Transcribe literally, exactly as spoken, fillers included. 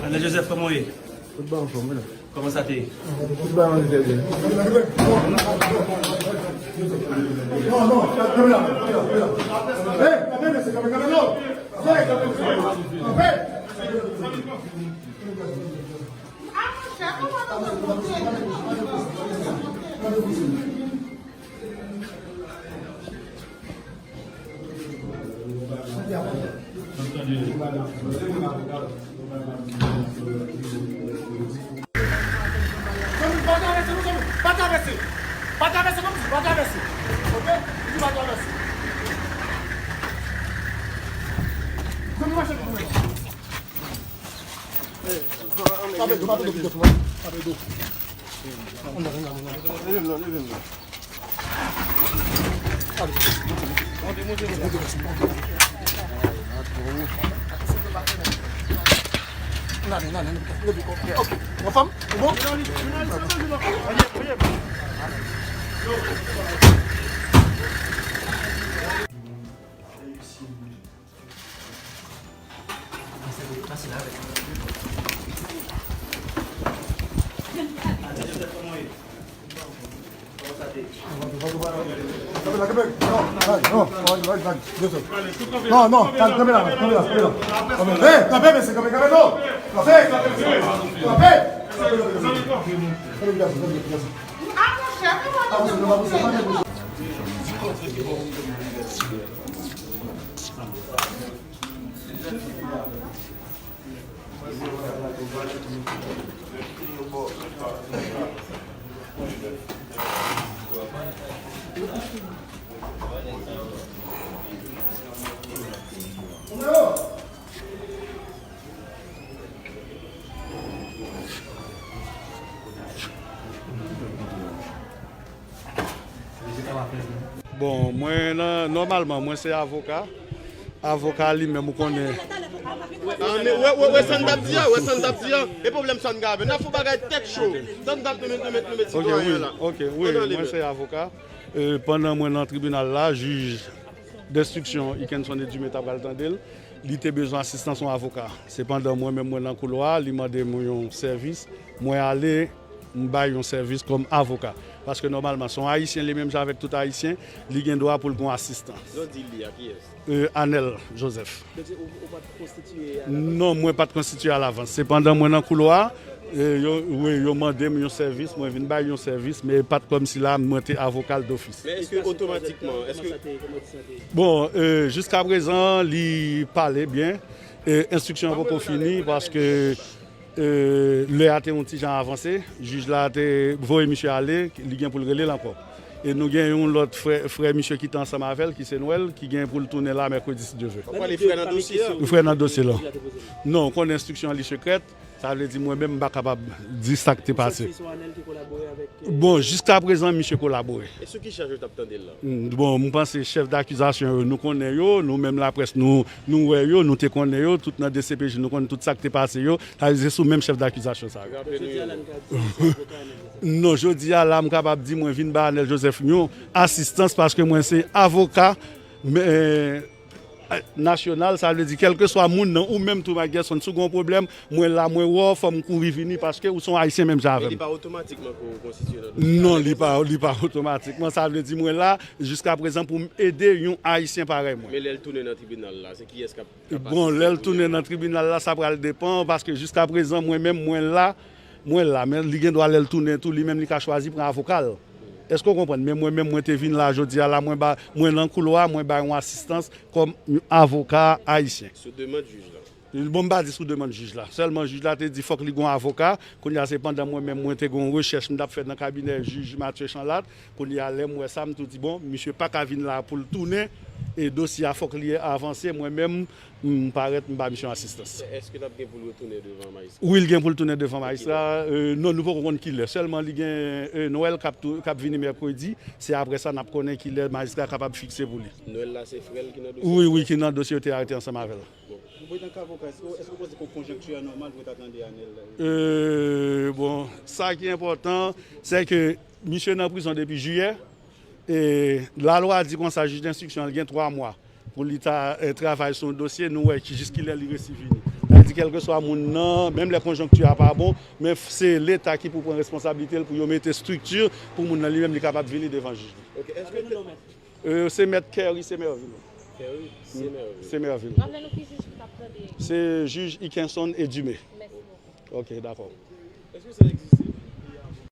Anèl Joseph, kòman w ye? Tout bagay anfòm, wi. Kòman sa te ye? Tout bagay anfòm, trè byen. Non, non, kanpe la, kanpe la, kanpe la. Hey, kanpe, mesye, kanpe, kanpe, non. Hey, kanpe, kanpe. Zanmi, pa travèse, non, zanmi. Pa travèse. Pa travèse, kòmsi, pa travèse. Oke? Di pa travèse. Zanmi, mache pou mwen. Tape do, pa tande pito sou mwen. Tape do. Leve m nan, leve m nan. N ale, n ale, n ale. Ok. Anfòm? Ou bon? Non, non, kanpe la, kanpe la, kanpe la. Hey, kanpe, mesye, kanpe, kanpe, non. Kanpe, kanpe, kanpe, kanpe. Bon, mwen nan, nòmalman, mwen se avoka. Avoka li menm, ou konnen. Ah, men wè, wè, wè sa n t ap di a, wè sa n t ap di a. E pwoblèm sa n gen avè l. N ap fè yon bagay tèt cho. Sa n t ap, nou met, nou met, nou met sitwayen an la. Ok, wi, mwen se avoka. E, pandan mwen nan tribinal la, jij denstriksyon Ikenson Edumé ta pral tande l. Li te bezwen asistans yon avoka. Sepandan, mwen menm, mwen nan koulwa, li mande m yon sèvis. Mwen ale, m bay yon sèvis kòm avoka. Paske nòmalman, se yon Ayisyen, li menm jan avèk tout Ayisyen, li gen dwa pou l gen yon asistans. Lè w di li a, kiyès? E, Anèl Joseph. Donk, se ou, ou pa t konstitiye alavans? Non, mwen pa t konstitiye alavans. Sepandan, mwen nan koulwa, e, yo, wi, yo mande m yon sèvis, mwen vin bay yon sèvis, men pa t kòmsi la, mwen te avoka l dofis. Men èske otomatikman, èske... Bon, e, jiskaprezan, li pale byen. E, enstriksyon an poko fini, paske, e, lè a te yon ti jan avanse. Jij la te voye misye ale, li gen pou l rele l ankò. E nou gen yon lòt frè, frè misye ki te ansanm avè l, ki se Nwèl, ki gen pou l tounen la mèkredi, si Dye vle. W ap pale frè nan dosye a? Frè nan dosye la. Non, ou konnen enstriksyon an li sekrè. Sa vle di mwen menm m pa kapab di sa k te pase. Bon, jiskaprezan, misye kolabore. E sou ki chaj yo t ap tande l la? Mm, bon, m panse chèf dakizasyon yo, nou konnen yo, nou menm laprès, nou, nou wè yo, nou te konnen yo, tout nan D C P J, nou konn tout sa k te pase yo, sa vle di se sou menm chèf dakizasyon sa yo. Raple nou yo. Non, jodi a la, m kapab di mwen vin ba Anèl Joseph yon asistans paske mwen se avoka, men, nasyonal, sa vle di, kèlkeswa moun nan, ou menm tou, Mike Gerson, si w gen yon pwoblèm, mwen la, mwen wè w, fò m kouri vini, paske ou se yon Ayisyen menm jan avè m. Men li pa otomatikman ke w konstitiye nan dosye a? Non, li pa, li pa otomatikman. Sa vle di, mwen la, jiskaprezan, pou m ede yon Ayisyen parèy mwen. Men lè l tounen nan tribinal la, se kiyès k ap, k ap asiste l? Bon, lè l tounen nan tribinal la, sa pral depann, paske jiskaprezan, mwen menm, mwen la, mwen la, men li gen dwa lè l tounen tou, li menm li ka chwazi pran avoka l. Èske w konprann? Men mwen menm, mwen te vin la jodi a la, mwen ba, mwen nan koulwa, mwen bay yon asistans kòm yon avoka ayisyen. Sou demann jij la? Bon, m pa di sou demann jij la. Sèlman jij la te di fòk li gen yon avoka. Kounye a se pandan mwen menm, mwen te gen yon rechèch m t ap fè nan kabinè jij Mathieu Chanlat. Kounye a lè m wè sa, m tou di, bon, misye pa ka vin la pou l tounen. E dosye a fòk li avanse. Mwen menm, m parèt, m ba misye yon asistans. Èske l ap gen pou l retounen devan majistra? Wi, l gen pou l tounen devan majistra. E, non, nou poko konn kilè. Sèlman li gen, e, Nwèl k ap tou, k ap vini mèkredi. Se apre sa n ap konnen kilè majistra kapab fikse pou li. Nwèl la se frè l ki nan dosye? Wi, wi, ki nan dosye yo te arete ansanm avè l. Bon. Bon, etan ke avoka, èske, èske w panse ke konjonkti a nòmal pou yo ta tande Anèl? E, bon, sa ki enpòtan, se ke misye nan prizon depi jiyè. E lalwa di konsa, jij denstriksyon an gen twa mwa pou li ta, e, travay sou yon dosye, nou wè ki, jis kilè li resi vini. Sa vle di, kèlkeswa moun nan, menm lè konjonkti a pa bon, men se Leta ki pou pran responsablite l pou yo mete estrikti pou moun nan li menm li kapab vini devan jij li. Ok, èske te- Euh, se mèt Kerry Semerville. Kerry Semerville. Semerville. Raple nou ki jij ki t ap tande. Se jij Ikenson Edumé. Mèsi bokou. Ok, dakò. Èske sa egziste?